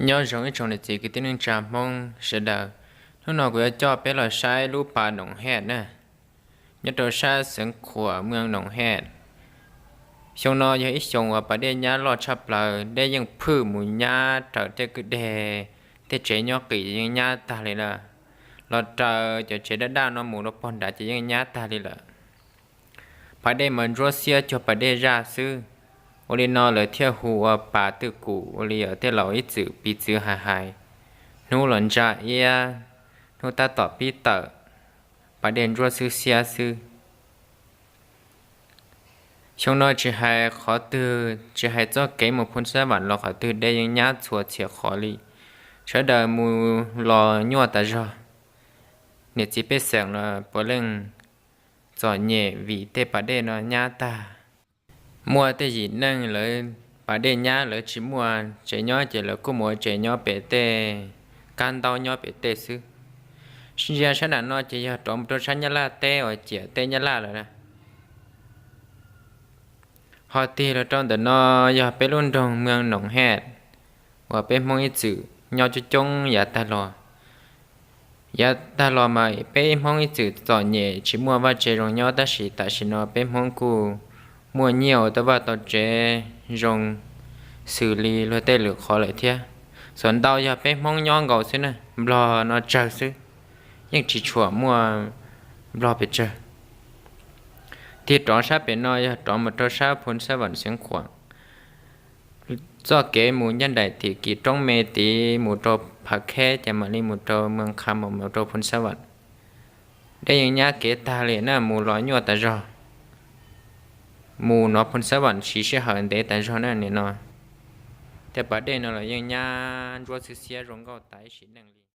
Nyob zoo ib tsoom niam txiv kwv tij neej tsa Hmoob sawv daws. Hnub no kuv yuav coj peb los saib lub pas Noom Hej na, nyob rau sab xeev Khuam, moos Noom Hej. Xyoo no yog ib xyoo uas pas dej nyab loj tshaj plaws, dej yeej phwj mus nyab raws tej kwj deg, tej tsev nyob qis yeej nyab tag li lawm. Los raws cov tsev daj daj no mus rau pog nrad ces yeej nyab tag li lawm. Pas dej mas ntsuab xiab cuag pas dej zaj xwb. Ua li no lawv thiaj hu ua pas twj kum, ua li yog tej laus ib txwm piv txwv hais hais, hnub los ntsa iab, hnub tab tom pib tawm, pas dej ntsuab xwb xiab xwb. Xyoo no tsis hais qhov twg, tsis hais txoj kev mus Phoos Xab Vam los qhov twg, dej yeej nyab txhua txhia qhov li. Sawv daws mus los nyuaj tas zog. Niam txiv pej xeem los puav leej txom nyem vim tej pas dej no nyab tag. Muaj tej yim neej lawv pas dej nyab lawv tsis muaj tsev nyob ces lawv kuj mus ua tsev nyob pem tej kab ntaub nyob pem tej xwb. Ntsia sab nram no ces yog rov mus rau sab Nyab Laj teb uas ciam teb Nyab Laj lawm na. Ho tig los rau ntawm no yog peb lub nroog moos Noom Hej uas peb Hmoob ib txwm nyob coob coob yav tag los. Yav tag los mas peb Hmoob ib txwm txom nyem tsis muaj vaj tsev zoo nyob, tab sis tam sim no peb Hmoob kuj muaj nyiaj ua tau vaj tau tsev zoo xws li luag tej lwm qhov lawm thiab. Xuas ntau yog peb Hmoob nyob nkaus xwb na, Nplog no tsawg xwb, yeej tsis tshua muaj Nplog pes tsawg. Tig rov sab pem no yog rov mus rau sab Phoos Xab Vam xeev Khuam. Txoj kev mus ncaj nraim tim kis roob me tid mus rau Phav Kheb ces mam li mus rau Moos Qha, mam mus rau Phoos Xab Vam. Dej yeej nyab kev tag li na, mus los nyuaj tas zog. Mus nov Phoos Xab Vam siv sij hawm ntev tas zog na nim no. Tej pas dej no los yeej nyab ntsuab xwb xiab zoo nkauj tas ib sim neej li.